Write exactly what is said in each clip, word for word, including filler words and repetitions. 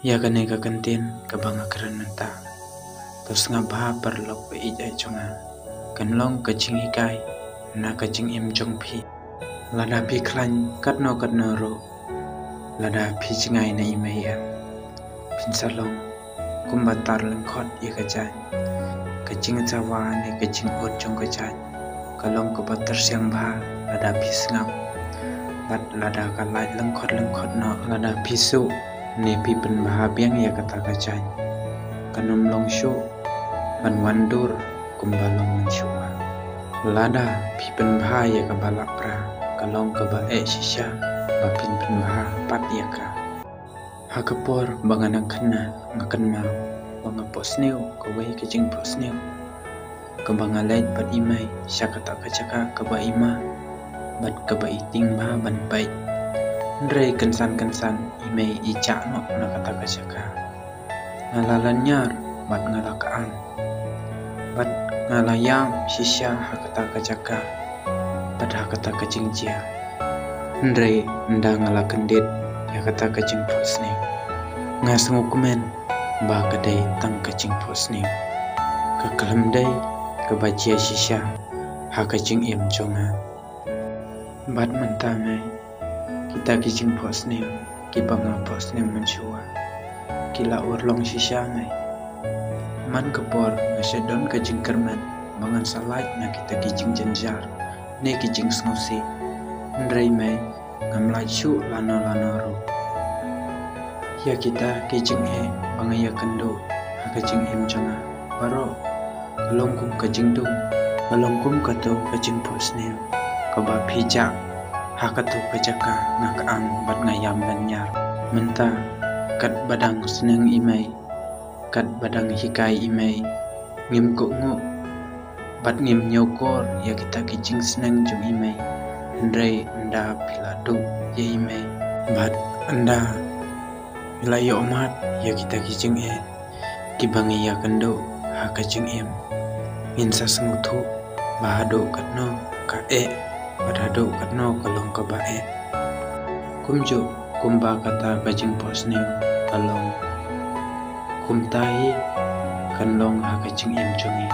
Ïa kane ka kyntien kaba nga kren mynta, to sngap bha paralok ba ïeit jong nga. Kan long ka jinghikai na ka jingim jong phi. Lada phi khlaiñ katno katno ruh, lada phi jngai na i mei em, phin sa long kumba tar lyngkhot ïa ka jaiñ. Ka jingsawa ne ka jingud jong ka jaiñ ka long kaba tyrsiang bha lada phi sngap. Bad lada ka lait lyngkhot lyngkhot noh, lada phi suh ne phi pynbha biang ïa kata ka jaiñ, kan ym long shuh ban wan dur kumba long mynshuwa. Lada phi pynbha ïa kaba lah pra, ka long kaba eh shisha ba phin pynbha pat ïa ka. Ha ka por ba nga nang khynnah, nga kynmaw ba nga phohsniew kawei ka jingphohsniew kaba nga leit bad i mei sha kata ka jaka kaba i ma bad kaba i tieng bha ban peit. Hynrei kynsan kynsan i mei i jah noh na kata ka jaka. Nga la lynñiar bad nga la kyam bad nga la ïam shisha ha kata ka jaka bad ha kata ka jingjia. Hynrei ynda nga la kyndit ïa kata ka jingphohsniew, nga sngewkmen ba ka dei tang ka jingphohsniew. Ka khlem dei kaba jia shisha ha ka jingim jong nga. Bad mynta mei, kita ki jingphohsniew kiba nga phohsniew mynshuwa, ki la urlong shisha mei. Man ka por nga shu don ka jingkyrmen ba ngan sa lait na kita ki jingjynjar ne ki jingsngewsih. Hynrei mei, ngam lait shuh lano lano ruh. Ïa kita ki jingeh ba nga ïakynduh ha ka jingim jong nga baroh, ka long kum ka jingdum, ka long kum kato ka jingphohsniew kaba phi jah ha kato ka jaka nga kyam bad nga ïam lynñiar. Mynta katba dang sneng i mei, katba dang hikai i mei, ngim kohnguh bad ngim ñiewkor ïa kita ki jingsneng jong i mei. Hynrei ynda phi la duh ïa i mei bad ynda phi la ïohmad ïa kita ki jingeh kiba ngi ïakynduh ha ka jingim, ngin sa sngewthuh ba haduh katno ka eh bad haduh katno ka long kaba eh. Kumjuh kumba kata ka jingphohsniew ka long, kumta hi kan long ha ka jingim jong ngi.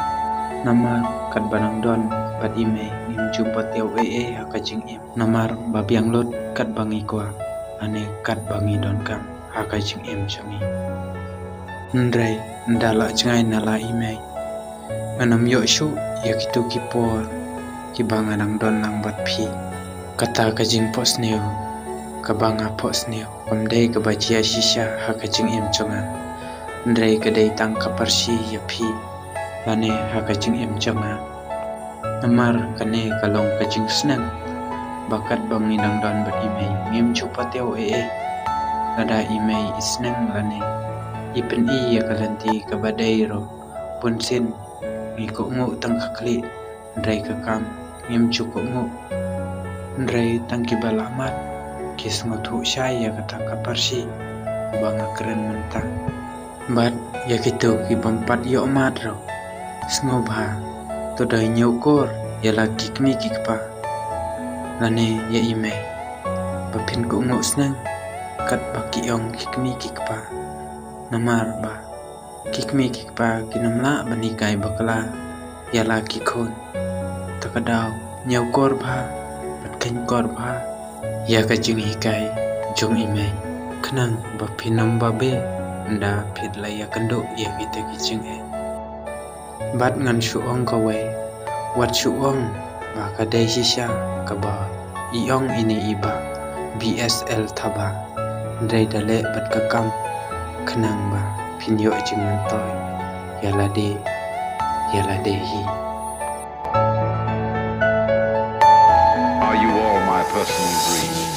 Namar katba nang don bad i mei ngim ju patiaw ei ei ha ka jingim. Namar ba biang lut katba ngi kwah lane katba ngi donkam ha ka jingim jong ngi. Hynrei ynda la jngai na la i mei, ngan ym ïoh shuh ïa kito ki por kiba nga nang don lang bad phi. Kata ka jingphohsniew kaba nga phohsniew kam dei kaba jia shisha ha ka jingim jong nga. Hynrei ka dei tang ka pyrshah ïa phi lane ha ka jingim jong nga. Namar kane ka long ka jingsneng ba katba ngi nang don bad i mei ngim ju patiaw ei ei. Lada i mei i sneng lane i pyni ïa ka lynti kaba dei ruh, bunsien ngi kohnguh tang ka khlieh, hynrei ka kam ngim ju kohnguh. Hynrei tang kiba la mad ki sngewthuh shai ïa kata ka pyrshah ba nga kren mynta. Bad ïa kito ki bym pat ïohmad ruh, sngewbha to dei ñiewkor ïa la ki kmie ki kpa lane ïa i mei ba phin kohnguh sneng katba ki ong ki kmie ki kpa. Namar ba ki kmie ki kpa kin ym lah ban hikai bakla ïa la ki khun. Ta ka daw ñiewkor bha bad khein kor bha ïa ka jinghikai jong i mei, khnang ba phin ym babe ynda phi la ïakynduh ïa kita ki jingeh. Bad ngan shu ong kawei, wat shu ong ba ka dei shisha kaba i ong ine i bah B S L Thabah. Hynrei da leh bad ka kam khnang ba phin ïoh jingmyntoi ïa lade ïa lade hi. Are you all my personal dreams?